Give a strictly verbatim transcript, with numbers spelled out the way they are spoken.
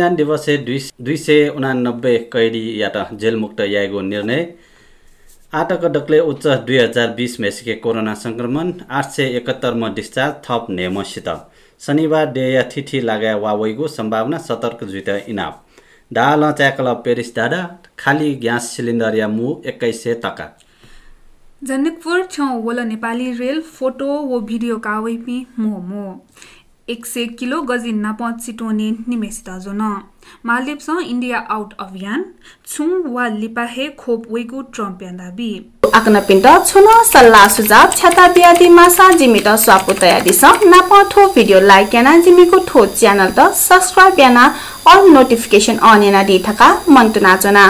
संविधान दिवसय् दुई सय उनानब्बे कैदीयात जेलमुक्त यायेगु निर्णय। आःतक दकलय् उच्च दुई हजार बिस म्हय्सिके कोरोना संक्रमण, आठ सय एकहत्तर म्ह discharge, थप न्हय्म्ह सित। शनिबार देय्या थीथी लागाय् वा वइगु सम्भावना, सतर्क जुइत इनाप। दालं चाय्कल पेरिस धादा, खाली ग्यास सिलिन्डरया मू एक्काइस सय तका। जनकपुर छ्यं वल नेपाली रेल, फोटो व भिडियो काः वइपिं म्हो म्हो। एक सय किलो गजिन नाप चितवने निम्हेसित ज्वन। मालदिप्सं India out अभियान, छुं वा लिपा हे खोप वइगु ट्रम्पया दाबी। आकनपिन्त छुं नं सल्लाह सुझाव छ्याता बियादी माःसा जिमित स्वापू तयादिसँ। नापं थ्व भिडियो like याना जिमिगु थ्व channel त subscribe याना all notification on यानादी धकाः मनंतुना च्वना।